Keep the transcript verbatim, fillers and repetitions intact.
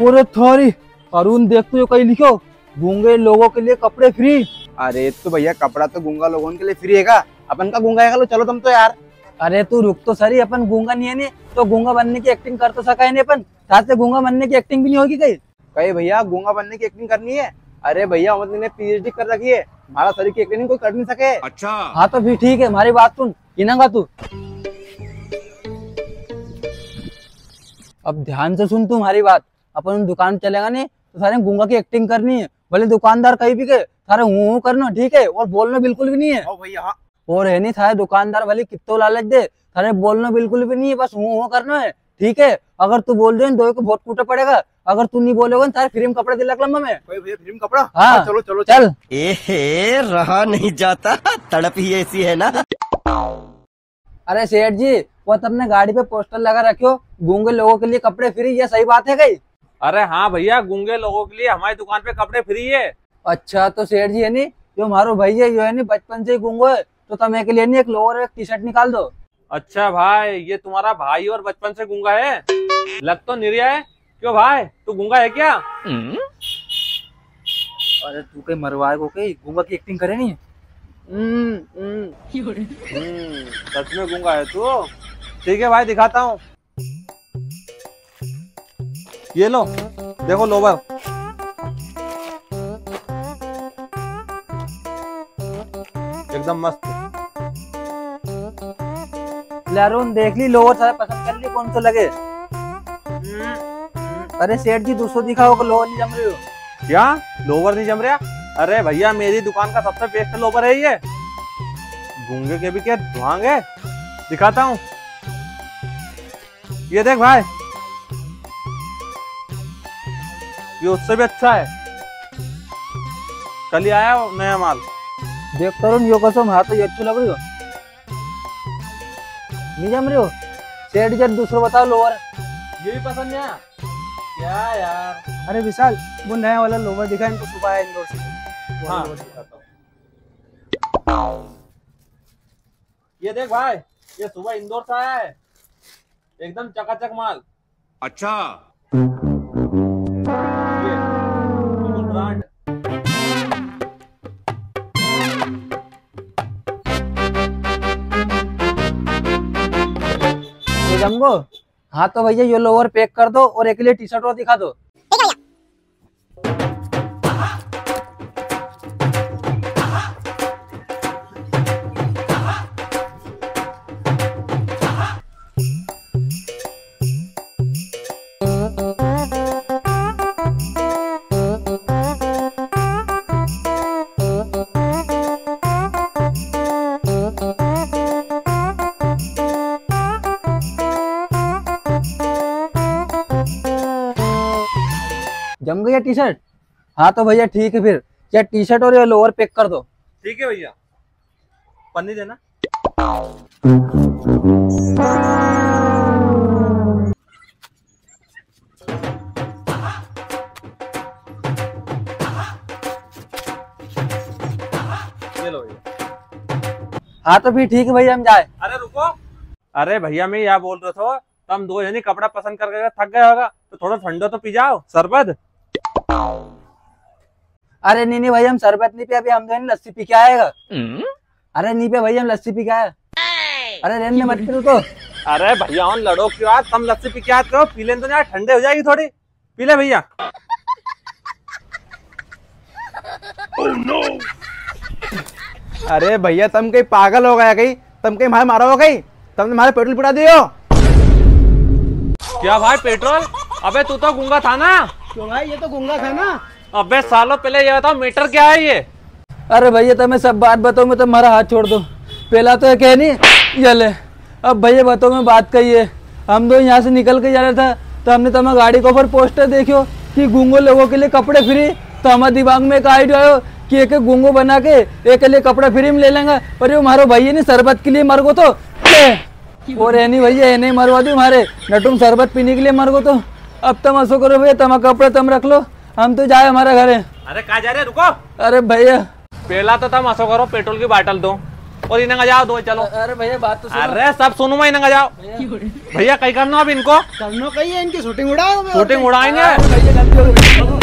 अरे थारी, अरुण देख तो यो कई लिख्यो, गूंगे लोगों के लिए कपड़े फ्री। अरे तो भैया कपड़ा तो गूंगा लोगों के लिए फ्री हैगा, अपन का गूंगा हैगा लो, चलो तम तो यार। अरे तू रुक तो सरी, अपन गूंगा नी है नी, तो गूंगा बनने की एक्टिंग कर तो सका है नी अपन, साथ से गूंगा बनने की एक्टिंग भी नी होगी कई? कई भैया गूंगा बनने की एक्टिंग करनी है? अरे भैया उमर ने पीएचडी कर रखी है, म्हारा सरीकी एक्टिंग कोई कर नी सके। अच्छा। हाँ तो फिर ठीक है, म्हारी बात सुन, किनांगा तू। अब ध्यान से सुन तू म्हारी बात, अपन दुकान चलेगा नी तो सारे गूंगा की एक्टिंग करनी है, भले दुकानदार कई भी के, सारे हूँ हूँ करनो, ठीक है, और बोलनो बिल्कुल भी नी है। हाँ भैया, हाँ। और है नी, थारे दुकानदार भले कित्तो लालच दे, थारे बोलनो बिल्कुल भी नी है, बस हूँ हूँ करनो है, ठीक है। अगर तू बोल दे, दो को बहुत कूटा पड़ेगा, अगर तू नी बोलेगा ना, थारे फ्री में कपड़ा दिला के लाऊंगा मैं। भाई, भैया, फ्री में कपड़ा? हाँ, हाँ, चलो, चलो, चल। चलो। ए हे, रहा नहीं जाता, तड़प ही ऐसी है ना। अरे सेठ जी, वो तमने गाड़ी पे पोस्टर लगा रख्यो, गूंगे लोगों के लिए कपड़े फ्री, ये सही बात है कई? अरे हाँ भैया, गूंगे लोगों के लिए हमारी दुकान पे कपड़े फ्री है। अच्छा, तो सेठ जी है नी, जो म्हारो भाई है, यो है नी, बचपन से ही गूंगो है, तो तम एके लिए नी एक लोअर, एक टी शर्ट निकाल दो। अच्छा भाई, ये तुम्हारा भाई और बचपन से गूंगा है? लग तो नी रिया है। क्यों भाई, तू गूंगा है क्या? अरे तू कई मरवाएगो कई, गूंगा की एक्टिंग करे नी? हम्म, हम्म। हम्म, सच में गूंगा है तू? ठीक है भाई, दिखाता हूँ। ये लो, देखो लोवर। एकदम मस्त। ले अरुण, देख ली लोवर, सारे पसंद कर ली, कौन सो लगे? अरे सेठ जी, दूसरो दिखाओ, को लोवर नी जम रियो। क्या? लोवर नी जम रिया? अरे भैया, मेरी दुकान का सबसे बेस्ट लोवर है ये। गूंगे के भी क्या ढोंग है? दिखाता हूँ। ये देख भाई, ये उससे भी अच्छा है, कल ही आया हो नया माल। देख तरुण, यो कसम, हाँ तो ये अच्छो लग रियो। नी जम रियो? सेठ जी, दूसरो बताओ लोवर। ये भी पसंद नी आया? क्या यार? अरे विशाल, वो नया वाला लोवर दिखा इनको, सुबह आया इंदौर से। वो हाँ। लोवर दिखाता हूँ। ये देख भाई, ये सुबह इंदौर से आया है, एकदम चकाचक माल। अच्छा। ये, बिल्कुल ब्रांड। ये जम गो? हाँ तो भैया, यो लोवर पैक कर दो और एक लिए टी शर्ट और दिखा दो। जम गई है टी शर्ट? हाँ तो भैया ठीक है फिर, या टी शर्ट और ये लोअर पैक कर दो। ठीक है भैया, पन्नी देना। ये लो भैया। हाँ तो फिर ठीक है भैया, हम जाए। अरे रुको, अरे भैया मैं या बोल रहा था, तम दो जनी कपड़ा पसंद करके थक गया होगा, तो थोड़ा ठंडो तो पी जाओ, शरबत। अरे नी नी भाई, हम शरबत नी पिया, अभी हम तो है नी लस्सी पी के आएगा। अरे नी पिया भाई, हम लस्सी पी के आए। अरे रेन ने मत पी तू तो। अरे भैया, उन लड़ो क्यों यार, तम लस्सी पी के आते हो, पी लेने दो यार, ठंडे हो जाएगी थोड़ी। पी ले भैया। अरे भैया, तम कई पागल हो गया कई? तम कई म्हारे मारो हो कई? तमने म्हारे पेट्रोल पिला दियो। क्या भाई पेट्रोल? अबे तू तो गूंगा था ना? क्यों भाई, ये तो गूंगा था ना। अबे सालो, पहले ये बताओ मैटर क्या है ये? अरे भैया, तमे सब बात बताऊं मैं, तम म्हारा हाथ छोड़ दो। पहला तो ये कह नी, ये ले। अब भैया बताओ, मैं बात कही है, हम दो यहाँ से निकल के जा रहा था, तो हमने तमा गाड़ी के ऊपर पोस्टर देखियो कि गूंगो लोगों के लिए कपड़े फ्री। तो हमारे दिमाग में एक आइडिया आयो कि एक गूंगो बना के एक के लिए कपड़ा फ्री में ले लेंगा। पर यो म्हारो भाई है नी, शरबत के लिए मर गो तो। और है नी भैया, ये नी मरवा दी म्हारे, नटुम शरबत पीने के लिए मर गो तो। अब तम असो करो भैया, तमा कपड़ा तम रख लो, हम तो जाए हमारे घरे। अरे कहाँ जा रहे, रुको। अरे भैया, पहला तो तम असो करो, पेट्रोल की बाटल दो। और इन्हें आ जाओ दो, चलो। अरे भैया, बात तो सुनो। अरे सब सुनूं मैं, इन्हें आ जाओ। भैया। भैया, कई करनो अब इनको? करनो कई है, इनकी shooting उड़ाओ बे, और shooting कई? उड़ाएंगे। हाँ, भैया, गलती हो गई।